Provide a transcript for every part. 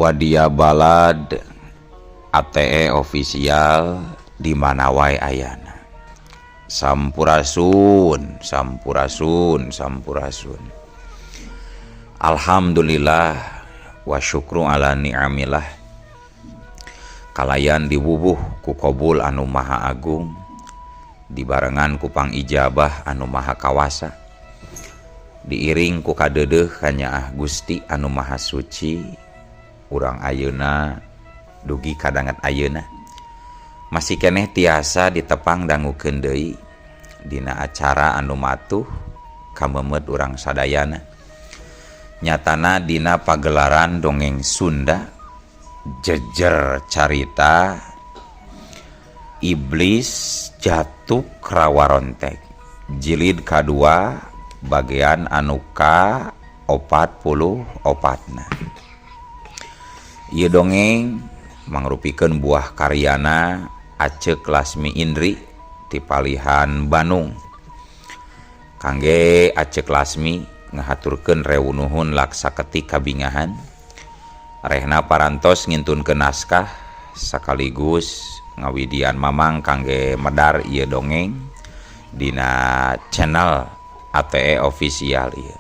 Wadia Balad ATE official di mana wae ayana. Sampurasun, sampurasun, sampurasun. Alhamdulillah wa syukru ala ni'amillah. Kalayan diwubuh ku qabul anu maha agung, dibarengan ku pangijabah anu maha kawasa, diiring ku kadeudeuh kanyaah Gusti anu maha suci. Urang ayeuna dugi kadanget ayeuna masih keneh tiasa ditepang dangukeun deui dina acara anu matuh kamemet urang sadayana, nyatana dina pagelaran dongeng Sunda jejer carita Iblis Jatuh Rawarontek jilid kadua bagian anu ka 44. Ieu dongeng mangrupikeun buah karyana Acek Lasmi Indri ti palihan Bandung. Kangge Acek Lasmi ngahaturkeun rewu nuhun laksa ketik kabingahan. Rehna parantos ngintunkeun naskah sekaligus ngawidian mamang kangge medar ieu dongeng dina channel ATE official ieu.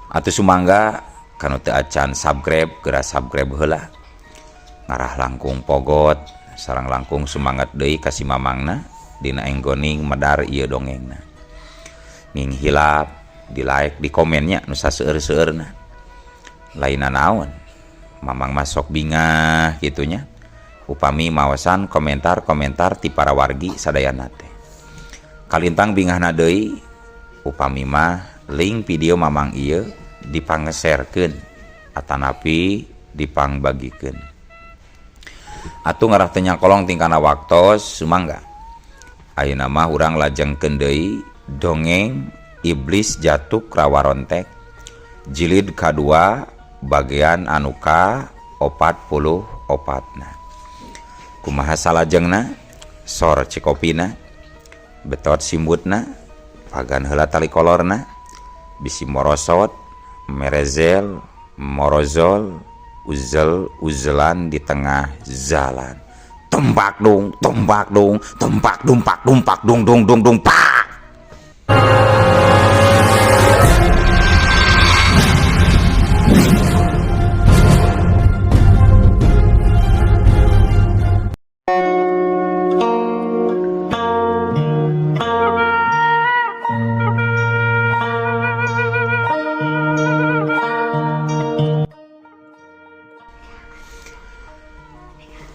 Atuh sumangga kanu teu acan subscribe geura subscribe heula. Ngarah langkung pogot sareng langkung sumangat deui ka si mamangna dina enggoning medar ieu dongengna. Ning hilap di like di komennya nu saseueur-seueurna. Lainna naon mamang masok bingah kitunya upami mawasan komentar-komentar ti para wargi sadayana teh. Kalintang bingahna deui upami mah link video mamang ieu dipangeserkeun atanapi dipangbagikeun. Atuh ngarah teu nyakolong tingkana waktos sumangga. Ayeuna mah urang lajengkeun deui dongeng Iblis Jatuh Rawarontek jilid kadua bagian anu ka 44. Kumaha salajengna? Sor cikopina, betot simbutna, pagan heula tali kolorna, bisi morosot, merezel, morozol, uzel uzelan di tengah jalan. Tumpak dung, tumpak dung, tumpak dumpak dumpak dung dung dung dung pak.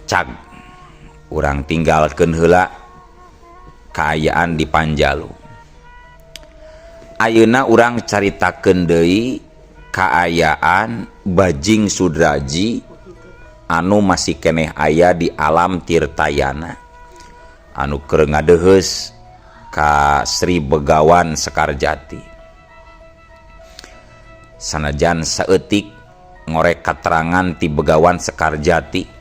Cag urang tinggalkeun heula kaayaan di Panjalu. Ayeuna urang caritakeun deui kaayaan Bajing Sudraji anu masih keneh aya di alam Tirtayana anu keur ngadeheus ka Sri Begawan Sekarjati. Sanajan saeutik ngorek katerangan ti Begawan Sekarjati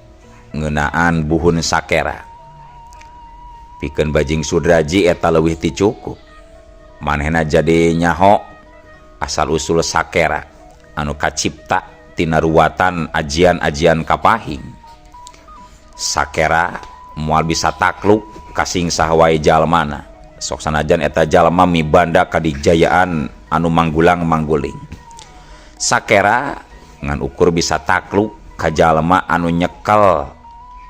ngeunaan buhun sakera. Pikeun Bajing Sudraji eta leuwih ti cukup. Manehna jadi nyaho asal usul sakera anu kacipta tina ruwatan ajian-ajian kapahing. Sakera moal bisa takluk kasing saha wae jalmana. Sok sanajan eta jalma mibanda kadijayaan anu manggulang-mangguling. Sakera ngan ukur bisa takluk ka jalma anu nyekel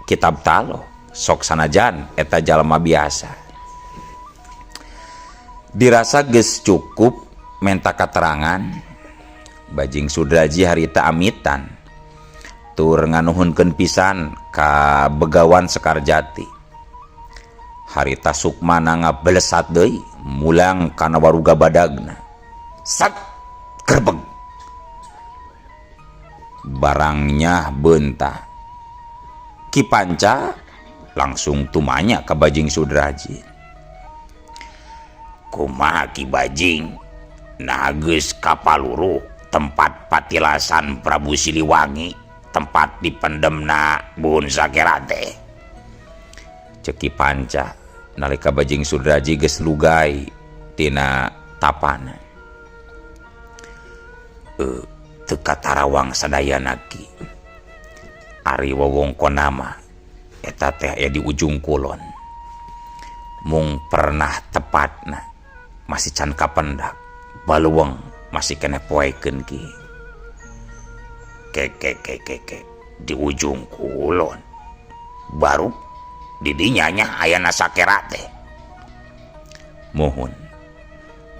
kitab talo, sok sanajan eta jalma biasa. Dirasa geus cukup menta katerangan, Bajing Sudraji harita amitan tur nganuhunkeun pisan ka Begawan Sekarjati. Harita sukmana ngabelesat deui mulang kana waruga badagna. Sak gerbeg barangnya beunta. Ki Panca langsung tumanya ka Bajing Sudraji. Kumaha Ki Bajing? Nah geus kapaluruh tempat patilasan Prabu Siliwangi, tempat dipendemna Buhun Sakera teh. Ceuk Ki Panca nalika Bajing Sudraji geus lugai tina tapana. Teu katarawang sadayana Ki. Ari wewengkonna mah eta teh aya di ujung kulon. Mung pernah tepatna masih can kapendak. Baluweng masih keneh poekeun Ki. Ke ke ke ke ke di ujung kulon. Baru di dinya nya ayana sakera teh. Muhun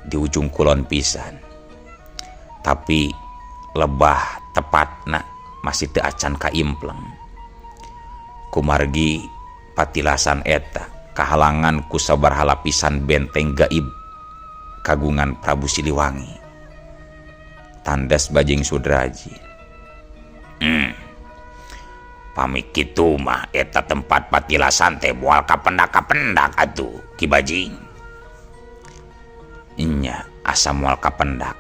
di ujung kulon pisan. Tapi lebah tepatna masih teu acan kaimpleng. Kumargi patilasan eta kahalangan ku sabaraha lapisan benteng gaib kagungan Prabu Siliwangi. Tandes Bajing Sudraji. Pami kitu mah eta tempat patilasan teh moal kapendak-kapendak atuh Ki Bajing. Nya asa moal kapendak.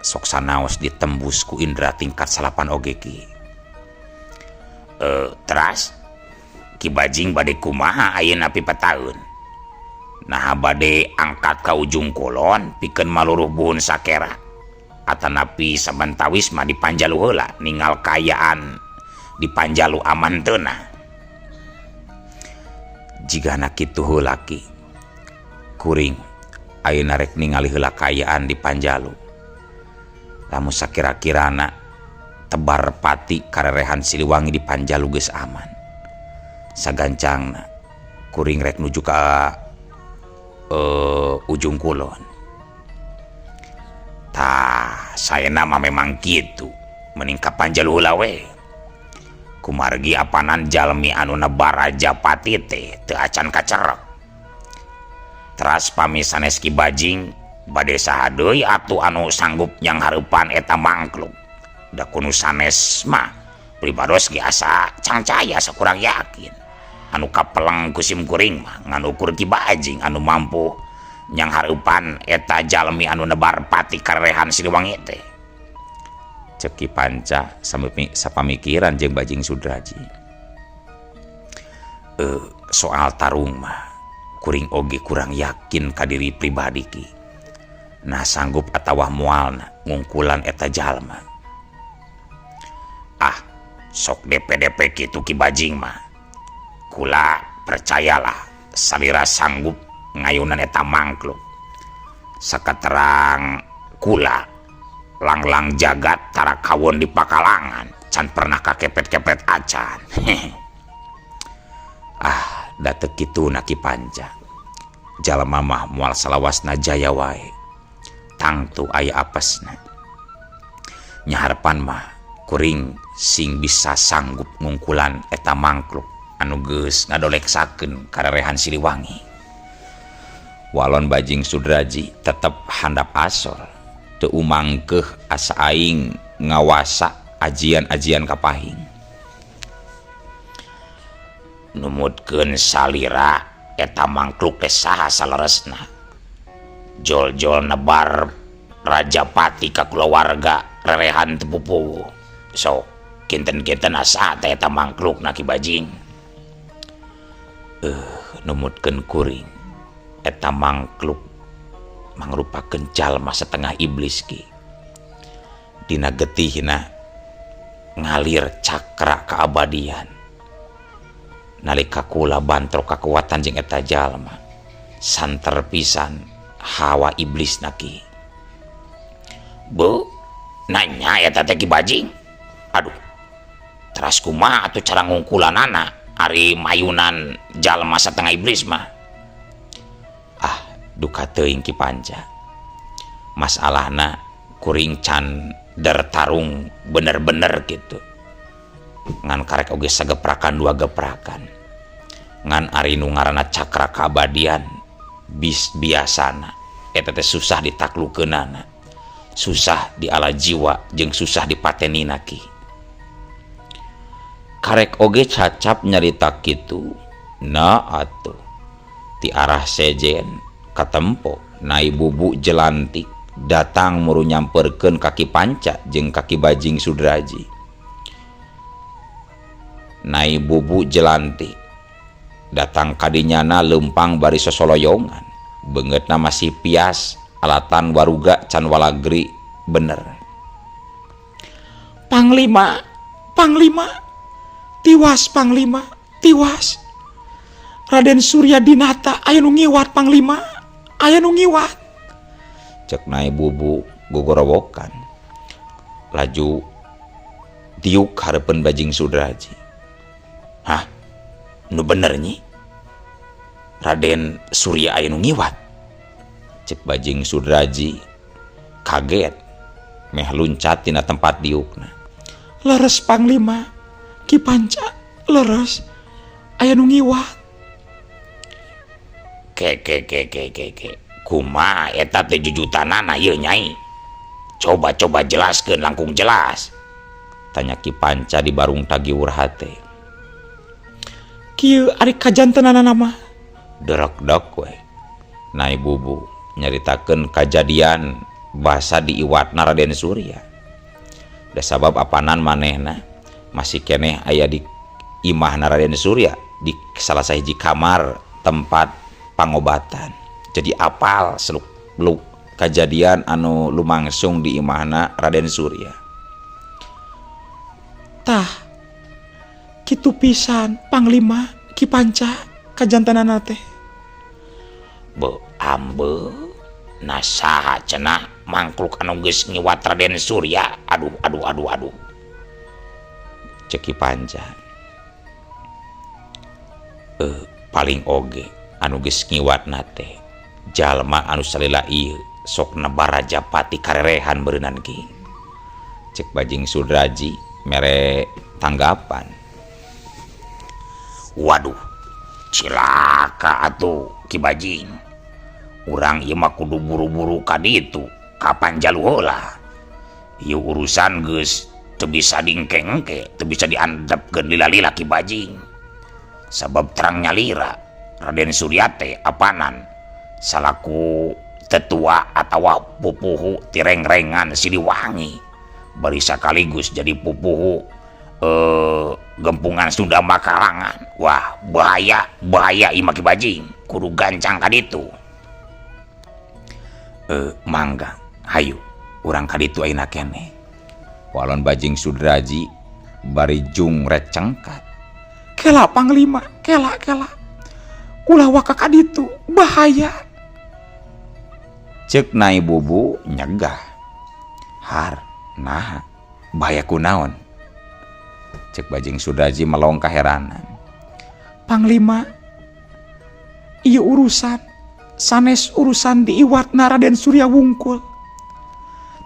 Sok sanaos ditembus ku indra tingkat salapan oge Ki. Teras Ki Bajing bade kumaha ayeuna pipataeun? Naha bade angkat ka ujung kulon pikeun maluruh buhun sakera? Atanapi sabantawis mah di Panjalu heula ningal kaayaan di Panjalu aman teu nah? Jigana kitu heula Ki. Kuring ayeuna rek ningali heula kaayaan di Panjalu. Lamun sakira-kirana tebar pati karerehan Siliwangi di Panjalu geus aman. Sagancangna kuring rek nuju ka ujung kulon. Tah, saena mah memang kitu. Mending ka Panjalu heula we. Kumargi apanan jalmi anu nebar Rajapati teh teu acan kacerek. Teras pami sanes Ki Bajing bade saha deui atuh anu sanggup nyanghareupan eta mangkluk. Da ku nu sanes mah pribados ge asa cangcaya asa kurang yakin. Anu kapeleng ku sim kuring mah ngan ukur Ki Bajing anu mampu nyanghareupan eta jalmi anu nebar pati karerehan Siliwangi teh. Cek Ki Panca sapamikiran jeung Bajing Sudraji. Soal tarung mah kuring oge kurang yakin ka diri pribadi Ki. Nah sanggup atawa moalna ngungkulan eta jalma. Ah, sok DP-DP kitu Ki Bajing mah. Kula percayalah salira sanggup ngayunan eta mangkluk. Sakaterang kula langlang jagat tara kawon di pakalangan can pernah kakepet-kepet acan. Ah, da teu kitu na Ki Panca. Jalma mah moal salawasna jaya wae. Tangtu aya apesna. Nyaharepan mah kuring sing bisa sanggup ngungkulan eta mangkluk anu geus ngadoleksakeun karerehan Siliwangi. Walon Bajing Sudraji tetep handap asor, teu umangkeuh asa aing ngawasa ajian-ajian kapahing. Numutkeun salira eta mangkluk teh saha saleresna. Jol-jol nebar Rajapati ka kulawarga rerehan teu pupuhu. Sok kinten-kinten asa teh eta mangklukna Ki Bajing. Numutkeun kuring eta mangkluk mangrupakeun jalma setengah iblis Ki. Dina getihna ngalir cakra keabadian. Nalika kula bantrok kakuatan jeung eta jalma, santer pisan hawa iblis na Ki. Bu, nanya eta teh Ki Bajing. Aduh, teras kumaha atuh cara ngungkulanana ari mayunan jalma setengah iblis mah. Ah, duka teuing Ki Panca. Masalahna kuring can dertarung bener-bener gitu. Ngan karek oge sageprakan dua geprakan. Ngan ari nu ngaranna cakra keabadian bis biasana eta teh susah ditaklukeunana. Susah diala jiwa jeung susah dipatenina Ki. Karek oge cacap nyarita kitu. Na atuh ti arah sejen katempo Nai Bubu Jelantik datang muru nyamperkeun ka Ki Panca jeung ka Ki Bajing Sudraji. Nai Bubu Jelantik datang kadinyana leumpang bari sosoloyongan, beungeutna masih pias alatan waruga can walagri bener. Panglima, Panglima, tiwas Panglima, tiwas. Raden Surya Dinata aya nu ngiwat Panglima, aya nu ngiwat. Cek Nai Bubu gogorowokan. Laju diuk hareupeun Bajing Sudraji. Hah? Nu bener nyi? Raden Surya aya nu ngiwat. Cek Bajing Sudraji kaget meh luncat tina tempat diukna. Leres Panglima, Ki Panca, leres aya nu ngiwat. Ke ke ke ke ke ke. Kumaha eta teh jujutanana ieu Nyai? Coba-coba jelaskeun langkung jelas. Tanya Ki Panca di barung tagiwur hate. Kieu ari kajantenanana mah. Derekdek we. Nai Bubu nyaritakeun kajadian basa diiwatna Raden Surya. Da sabab apanan manehna masih keneh aya di imahna Raden Surya di salah sahiji kamar tempat pangobatan. Jadi apal seluk beluk kajadian anu lumangsung di imahna Raden Surya. Tah, kitu pisan Panglima Ki Panca kajantenanana teh. Be ambe nah saha cenah mangkluk anu geus ngiwat Raden Surya. Aduh aduh aduh aduh. Cek Ki Panca. Paling oge anu geus ngiwatna teh jalma anu salila ieu sok nebar Rajapati karerehan beureunan ki. Cek Bajing Sudraji mere tanggapan. Waduh, cilaka atuh Ki Bajing. Urang ieu mah kudu buru-buru ka ditu, kapan jalu heula. Ieu urusan geus teu bisa diengke-engke, teu bisa diandepkeun lila-lila Ki Bajing. Sabab terang nyalira Raden Surya teh apanan salaku tetua atawa pupuhu tirengrengan Siliwangi. Bari sakaligus jadi pupuhu gempungan Sunda Makalangan. Wah, bahaya, bahaya ieu mah Ki Bajing. Kudu gancang ka ditu. Mangga, hayu urang ka ditu ayeuna keneh. Walon Bajing Sudraji bari jung recengkat. Kela Panglima, kela kela. Ulah waka ka ditu, bahaya. Cek Nai Bubu nyegah. Har, nah, bahaya kunaon? Cek Bajing Sudraji melong kaheranan. Panglima, ieu urusan sanes urusan diiwatna Raden Surya wungkul.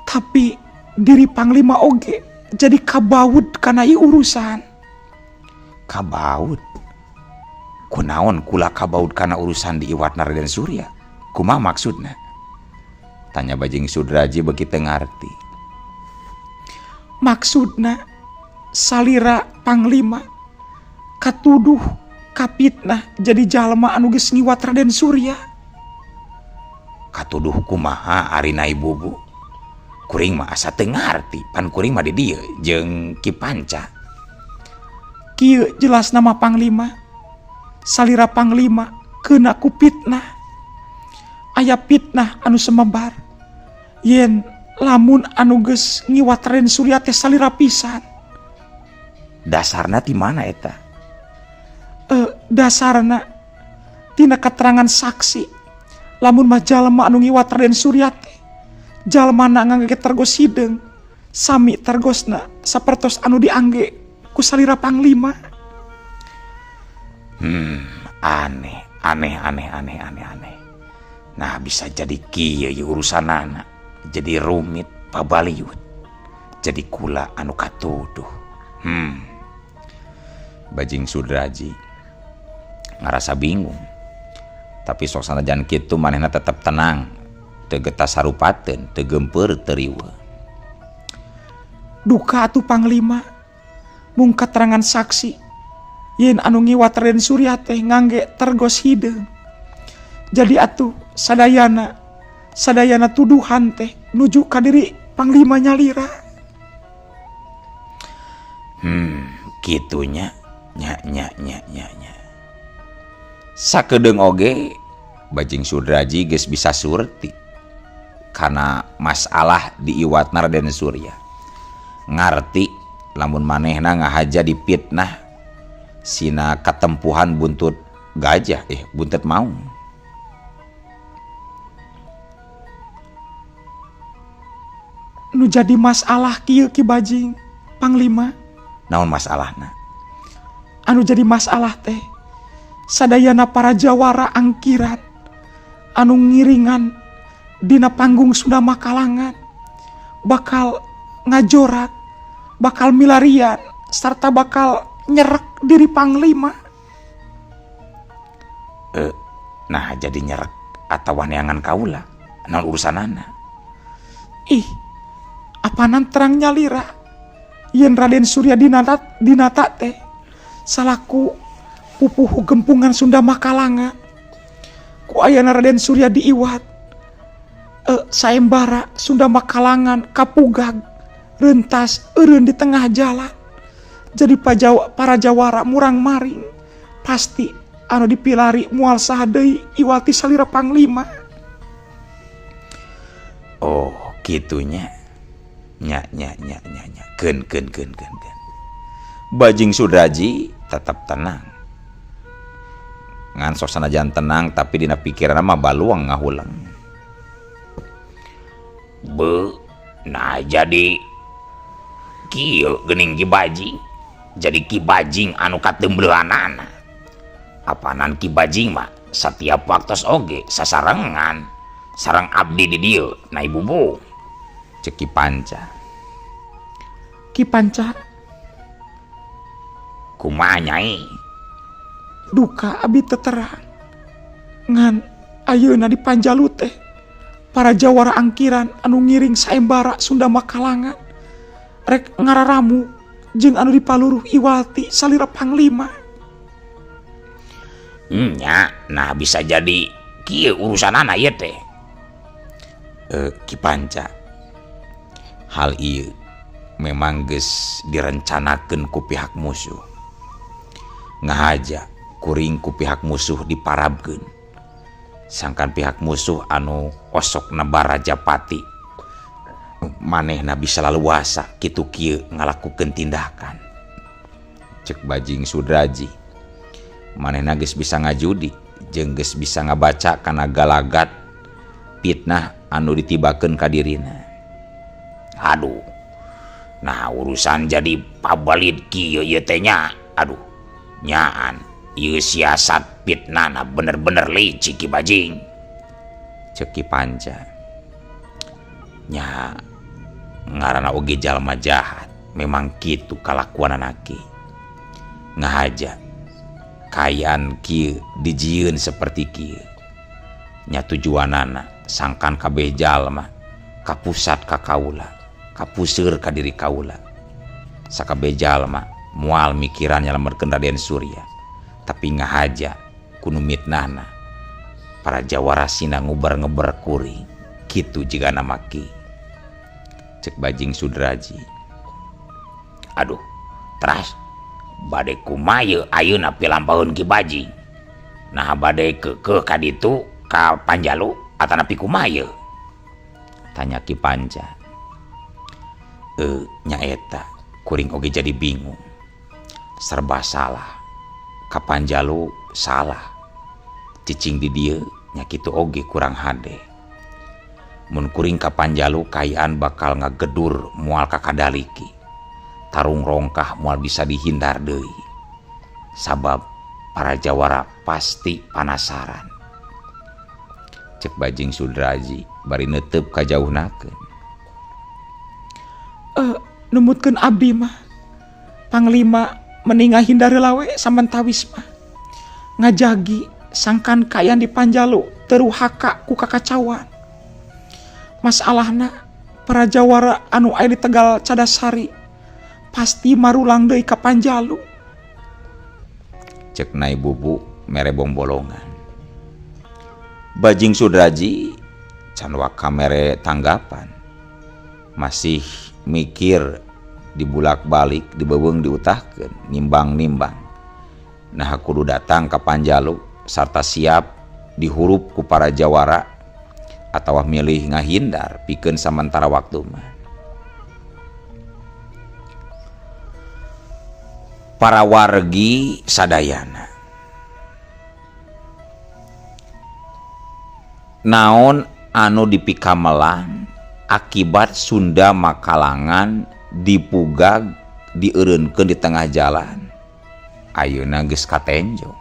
Tapi diri Panglima oge jadi kabaud kana ieu urusan. Kabaud? Kunaon kula kabaud kana urusan diiwatna Raden Surya? Kumaha maksudna? Tanya Bajing Sudraji beuki teu ngarti. Maksudna salira Panglima katuduh kapitnah jadi jalma anu geus ngiwat Raden Surya. Katuduh kumaha ari Nai Bubu? Kuring mah asa teu ngarti, pan kuring mah di dieu jeung Ki Panca. Kieu jelas nama Panglima. Salira Panglima keuna ku fitnah. Aya fitnah anu semebar. Yen lamun anu geus ngiwat Raden Surya teh salira pisan. Dasarna ti mana eta? Dasarna tina keterangan saksi. Lamun mah jalma anu ngiwat Raden Surya teh jalmana ngangge tergos hideung, sami tergosna sapertos anu diangge ku salira Panglima. Aneh, aneh, aneh, aneh, aneh, aneh. Nah, bisa jadi kieu ieu urusanana. Jadi rumit pabaliut. Jadi kula anu katuduh. Bajing Sudraji ngarasa bingung. Tapi sok sanajan kitu manehna tetep tenang. Teu getas sarupateun, teu geumpeur, teu riweuh. Duka atuh Panglima. Mung katerangan saksi yen anu ngiwat Raden Surya teh ngangge tergos hideung. Jadi atuh sadayana tuduhan teh nuju ka diri Panglima nyalira. Kitunya nya nya nya nya nya. Sakedeung oge Bajing Sudraji geus bisa surti kana masalah diiwatna Raden Surya. Ngarti Lamun manehna ngahaja dipitnah sina katempuhan buntut gajah buntut maung. Nu jadi masalah kieu Ki Bajing Panglima. Naon masalahna? Anu jadi masalah teh sadayana para jawara angkiran anu ngiringan dina panggung Sunda Makalangan bakal ngajorak, bakal milarian, sarta bakal nyerek diri Panglima. Nah jadi nyerek atawa neangan kaula, naon urusanana? Ih, apanan terang nyalira yen Raden Surya Dinata teh salaku pupuhu gempungan Sunda Makalangan. Ku ayana Raden Surya diiwat saembara Sunda Makalangan kapugag rentas eureun di tengah jalan. Jadi para jawara murang maring pasti anu dipilari moal saha deui iwati salira Panglima. Oh, kitunya. Nya nya nya nya nya. Keun keun keun keun keun. Bajing Sudraji tetap tenang. Ngan sok sanajan tenang tapi dina pikiranna mah baluang ngahulang. Be, nah jadi kieu geuning Ki Bajing. Jadi Ki Bajing anu kateumbeulanana. Apanan Ki Bajing mah setiap waktos oge sasarengan sareng abdi di dieu na ibu-bu. Cek Ki Panca. Ki Panca kumaha nyai? Duka abi teterang. Ngan ayeuna di Panjalu teh para jawara angkiran anu ngiring saembara Sunda Makalangan rek ngararamu jeung anu dipaluruh iwati salira Panglima. Nya, nah bisa jadi kieu urusanana ieu teh. Ki Panca, hal ieu memang geus direncanakeun ku pihak musuh. Ngahaja kuring ku pihak musuh diparabkeun. Sangkan pihak musuh anu osok nebar Rajapati manehna bisa laluasa kitu kieu ngalakukeun tindakan. Cek Bajing Sudraji, manehna geus bisa ngajudi jeung geus bisa ngabaca kana galagat fitnah anu ditibakeun ka dirina. Aduh, nah urusan jadi pabalid kieu ieu teh nya. Aduh, nyaan ieu siasat fitnahna bener-bener licik Ki Bajing. Cek Ki Panca, nya ngaranna oge jalma jahat memang kitu kalakuanana ki. Ngahaja kaayaan kieu dijieun seperti kieu. Nya tujuanana sangkan kabeh jalma kapusat ka kaula, kapuseur ka diri kaula. Sakabeh jalma moal mikiran nyalametkeun Raden Surya, tapi ngahaja kudu mitnahna para jawara sina ngubar-ngeber kuring kitu jigana maki. Cek Bajing Sudraji, aduh, teras bade kumaha yeuh ayeuna pilampaheun Ki Bajing? Nah bade keukeuh ka ditu ka Panjalu atanapi kumaha yeuh? Tanya Ki Panca. Nyaeta kuring oge jadi bingung. Serba salah. Ka Panjalu salah. Cicing di dieu nya kitu oge kurang hade. Mun kuring ka Panjalu kaayaan bakal ngagedur moal kakadaliki. Tarung rongkah moal bisa dihindar deui. Sabab para jawara pasti panasaran. Cek Bajing Sudraji bari neuteup kajauhnakeun. Numutkeun abdi mah Panglima mending ngahindar heula we samantawis mah. Ngajagi sangkan kaayaan di Panjalu teruhaka ku kakacauan. Masalahna para jawara anu aya di Tegal Cadasari pasti marulang deui ka Panjalu. Cek Nai Bubu mere bongbolongan. Bajing Sudraji can waka mere tanggapan. Masih mikir dibulak-balik, dibeuweung diutahkeun, nimbang-nimbang. Nah kudu datang ka Panjalu sarta siap dihurup ku para jawara atawa milih ngahindar pikeun samantara waktu mah. Para wargi sadayana, naon anu dipikamelang akibat Sunda Makalangan dipugag dieureunkeun di tengah jalan ayeuna geus katenjo.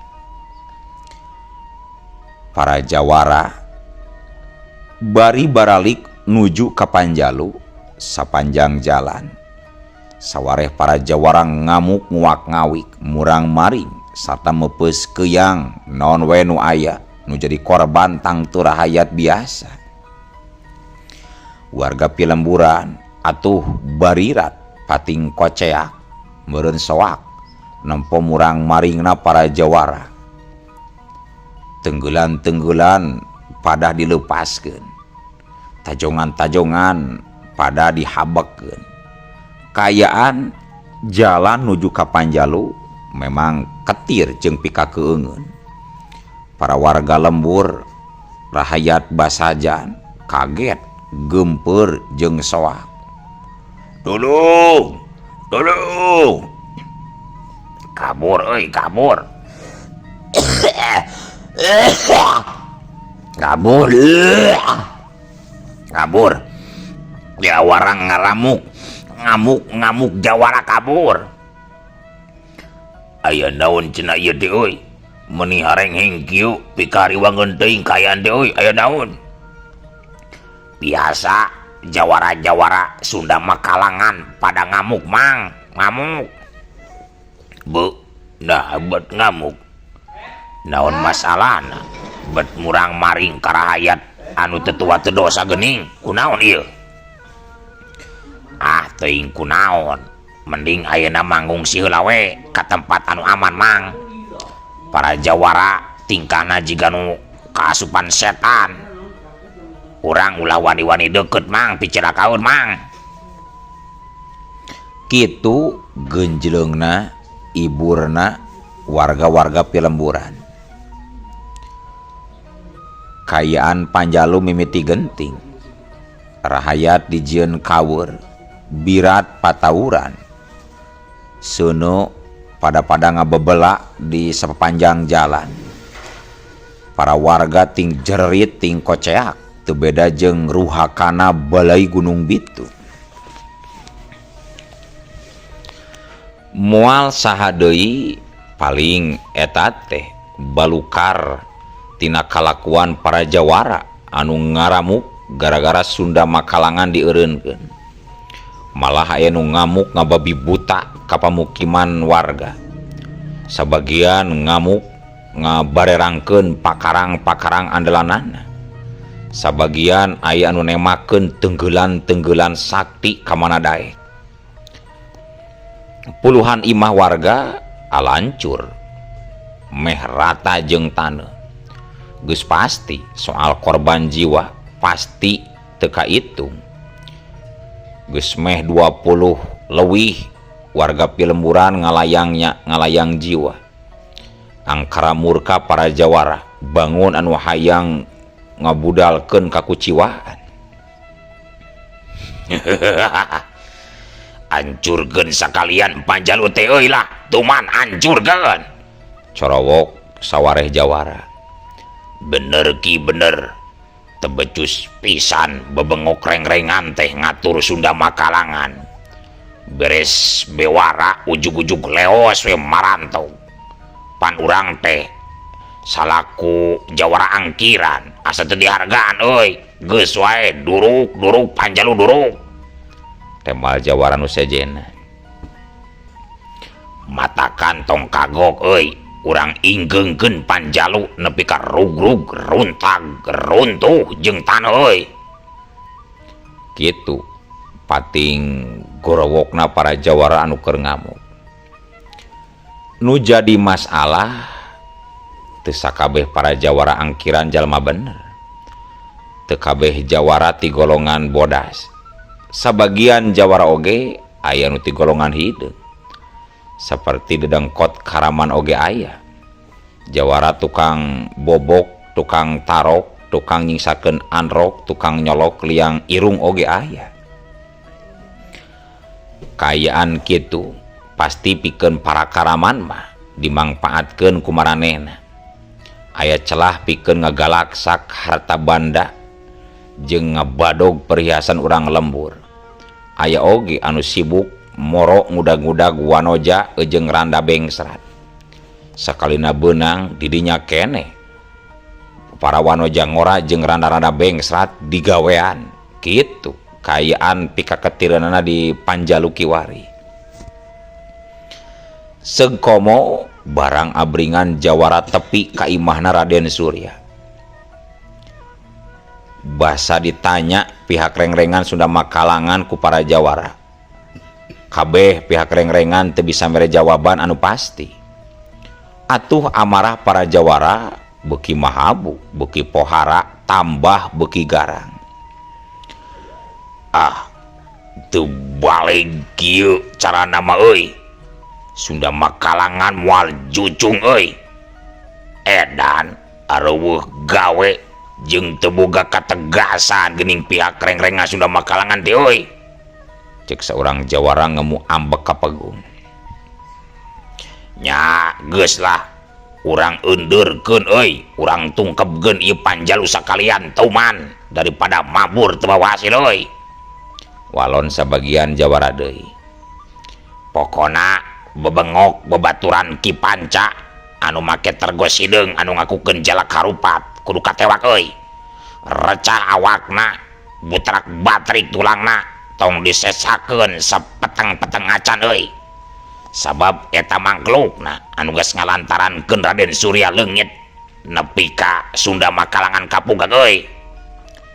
Para jawara bari baralik nuju ka Panjalu sapanjang jalan sawareh para jawara ngamuk nguak-ngawik murang maring sarta meupeus keuyang naon we nu aya nu jadi korban tangtu rahayat biasa. Warga pilemburan atuh barirat pating koceak meureun soak nempo murang maringna para jawara. Tenggelan-tenggelan pada dilepaskeun, tajongan-tajongan pada dihabekeun. Kayaan jalan nuju ka Panjalu memang ketir jeung pikakeungeun. Para warga lembur rahayat basajan kaget gempeur jeung soak. Tolong, tolong, kabur euy, kabur. Kabur, kabur. Jawara ngaramuk, ngamuk-ngamuk jawara kabur. Aya naon cenah ieu teh euy? Meuni harengheng kieu pikariwangeun teuing kaayaan teh euy, aya naon? Biasa jawara-jawara Sunda Makalangan pada ngamuk mang, ngamuk. Bu, nah bet ngamuk. Naon masalahna? Bet murang maring ka rahayat anu teu tua teu dosa geuning, kunaon ieu? Ah, teuing kunaon. Mending ayeuna mangungsi heula we ka tempat anu aman mang. Para jawara tingkahna jiga nu kaasupan setan. Urang ulah wani-wani deukeut mang, picilakaeun mang. Kitu genjleungna iburna warga-warga pilemburan. Kayaan Panjalu mimiti genting. Rahayat dijieun kawur, birat patawuran. Seuneu pada-pada ngabebelak di sepanjang jalan. Para warga ting jerit ting koceak, teu beda jeung ruhakana balai Gunung Bitu. Moal saha deui paling eta teh balukar tina kalakuan para jawara anu ngaramuk gara-gara Sunda Makalangan dieureunkeun. Malah aya nu ngamuk ngababi buta ka pamukiman warga. Sabagian ngamuk ngabarerangkeun pakarang-pakarang andalanana. Sabagian aya anu nemakeun tenggelan-tenggelan sakti ka mana daek. Puluhan imah warga alancur meh rata jeung taneuh. Geus pasti soal korban jiwa pasti teu kaitung. Geus meh 20 leuwih warga pilemburan ngalayangnya ngalayang jiwa. Angkara murka para jawara bangun anu hayang ngabudalkeun kakuciwaan. Hancurkeun sakalian Panjalu teh euy lah, tuman hancurkeun. Corowok sawareh jawara. Bener ki bener. Tebecus pisan bebengok reng-rengan teh ngatur Sunda Makalangan. Beres bewara ujug-ujug leos we marantau. Pan urang teh salaku jawara angkiran asa teu dihargaan euy. Geus wae duruk-duruk Panjalu duruk. Tembal jawara nu sejenna. Mata kantong kagok euy. Urang inggeungkeun Panjalu nepi ka rugrug runtag runtuh jeung taneuh euy. Kitu pating gorowokna para jawara anu keur ngamuk. Nu jadi masalah teu sakabeh para jawara angkiran jalma bener. Teu kabeh jawara ti golongan bodas. Sabagian jawara oge aya nu ti golongan hideung. Seperti dedengkot Karaman oge aya. Jawara tukang bobok, tukang tarok, tukang nyingsakeun anrok, tukang nyolok liang irung oge aya. Kayaan kitu Pasti pikeun para karaman mah dimangpaatkeun ku maranehna. Aya celah pikeun ngagalaksak harta banda jeung ngabadog perhiasan urang lembur. Aya oge anu sibuk moro ngudag-ngudag wanoja jeung randa bengsrat. Sakalina beunang didinya keneh para wanoja ngora jeung randa-randa bengsrat digawean. Kitu kaayaan pikaketireunana di Panjalu kiwari. Seug komo barang abringan jawara tepi ka imahna Raden Surya. Basa ditanya pihak rengrengan Sunda Makalangan ku para jawara. Kabeh pihak rengrengan teu bisa mere jawaban anu pasti. Atuh amarah para jawara beuki mahabu, beuki pohara, tambah beuki garang. Ah, teu baleg kieu carana mah euy. Sunda Makalangan moal jucung euy. Edan areuweuh gawe jeung teu boga kategasan geuning pihak rengrengan Sunda Makalangan teh euy. Cek saurang jawara ngemu ambek ka pegung. Nya geus lah urang eundeurkeun euy, urang tungkepkeun ieu Panjalu sakalian tuman daripada mabur teu bawa hasil euy. Walon sabagian jawara deui. Pokona bebengok bebaturan Ki Panca anu make tergo sideung anu ngakukeun jalak harupat kudu katewak euy. Recah awakna, butrak batrik tulangna, tong disesakeun sapeteng-peteng acan euy. Sabab eta mangklukna anu geus ngalantarankeun Raden Surya leungit nepi ka Sunda Makalangan kapugag euy.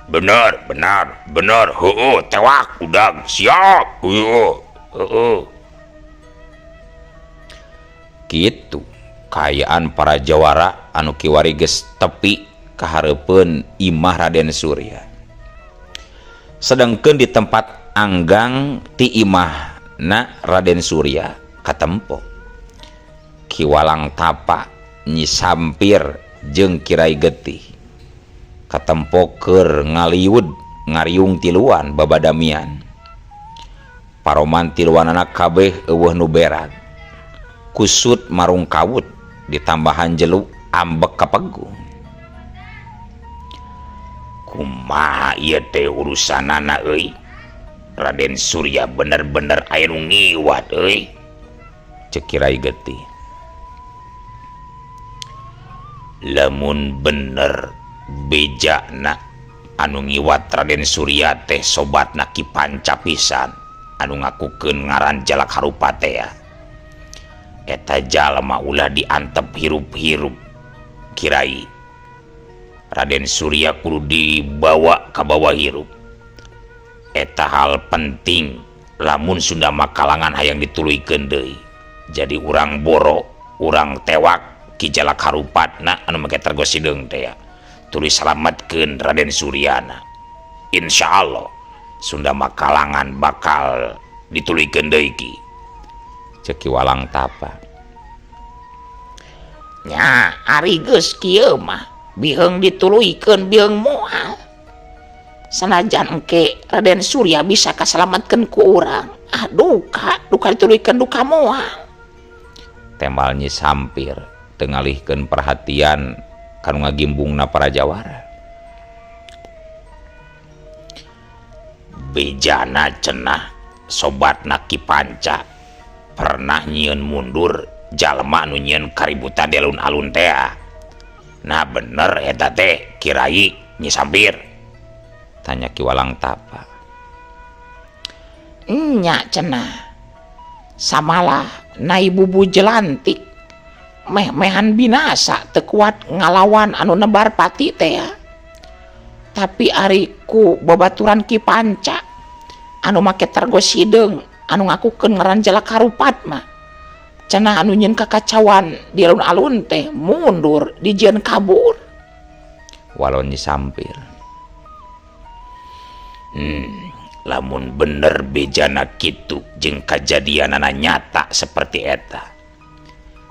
Bener, benar, bener, heueuh, tewak, udag, siap, heueuh, heueuh. Kitu kaayaan para jawara anu kiwari geus tepi kahareupeun imah Raden Surya. Sedangkeun di tempat anggang ti imahna Raden Surya katempo Ki Walang Tapa, Nyi Sampir jeung Kirai Getih katempo keur ngaliwud ngariung tiluan babadamian. Paroman tiluanana kabeh eueuh nu berat, kusut marung kawut ditambahan jelu ambek kapegung. Kumaha ieu teh urusanana euy? Raden Surya bener-bener aya nu ngiwat euy. Cek Kirai Getih. Lamun bener bejana anu ngiwat Raden Surya teh sobatna Ki Panca pisan anu ngakukeun ngaran Jalak Harupat teh ya. Eta jalma ulah diantep hirup-hirup Kirai. Raden Surya kudu dibawa ka bawah hirup. Eta hal penting lamun Sunda Makalangan hayang dituluykeun deui. Jadi urang boro, urang tewak Ki Jalak Harupatna anu make tergo sideung teh ya. Tuluy salametkeun Raden Suryana. Insyaallah Sunda Makalangan bakal dituluykeun deui ki. Cek Ki Walang Tapa. Nya ari geus kieu mah biheung dituluykeun biheung moal. Sanajan engke Raden Surya bisa kasalametkeun ku urang. Ah duka, duka dituluykeun duka moal. Temal Nyi Sampir teu ngalihkeun perhatian kanu ngagimbungna para jawara. Bejana cenah sobatna Ki Panca pernah nyieun mundur jalma anu nyieun kaributan di alun-alun teh. Nah bener eta teh Kirai Nyi Sampir? Tanya Ki Walang Tapa. Nya cenah samalah nai bubu jelantik meh-mehan binasa teu kuat ngalawan anu nebar pati teh ya. Tapi ari ku babaturan Ki Panca anu make tergo sideung anu ngakukeun ngaran Jalak Harupat mah cenah anu nyieun kakacauan di alun-alun teh mundur dijieun kabur. Walon Nyi Sampir. Lamun bener bejana kitu jeung kajadianana nyata seperti eta.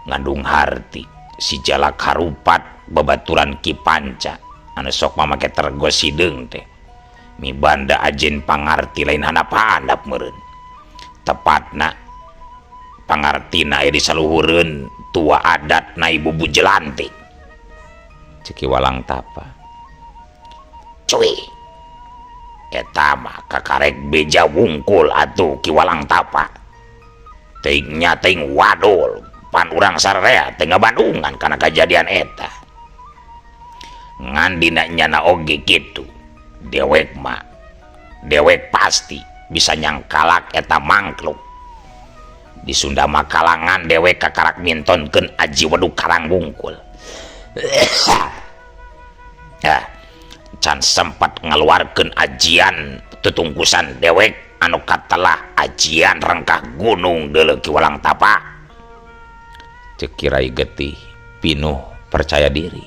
Ngandung harti si Jalak Harupat babaturan Ki Panca anu sok mamake tergo sideung teh. Mibanda ajen pangarti lain handap-handap meureun. Tepatna Pangartina aya di saluhureun tua adat Nai Bubu Jelantik. Cek Ki Walang Tapa. Cuy. Eta mah kakarek beja wungkul atuh Ki Walang Tapa. Teuing nya teuing wadul pan urang sararea teu ngabandungan kana kajadian eta. Ngan dina nyana oge kitu. Dewek mah dewek pasti bisa nyangkalak eta mangkluk. Di Sunda Makalangan dewek kakarak mintonkeun aji weduk karang wungkul. Ah, can sempat ngaluarkeun ajian tutungkusan dewek anu katelah ajian rengkah gunung deuleu Ki Walang Tapa. Cek Ki Rai Getih pinuh percaya diri.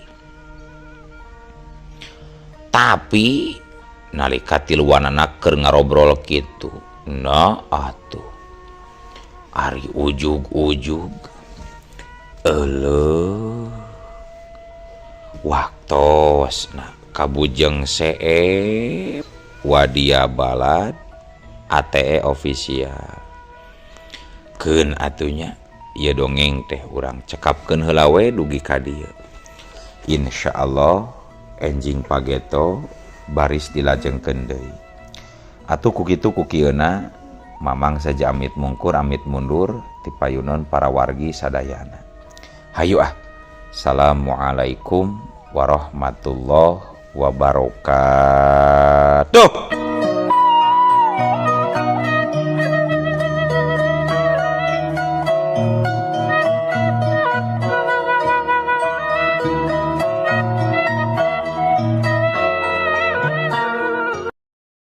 Tapi nalika tiluanana keur ngarobrol kitu, nah atuh ari ujug-ujug euleuh waktosna kabujeng seep Wadia Balad ATE official. Keun atunya ieu dongeng teh urang cekapkeun heula we dugi ka dieu. Insyaallah enjing pageto baris dilajengkeun deui. Atuh ku kitu ku kieuna Mamang saja amit mungkur amit mundur ti payunan para wargi sadayana. Hayu ah. Assalamualaikum warahmatullahi wabarakatuh.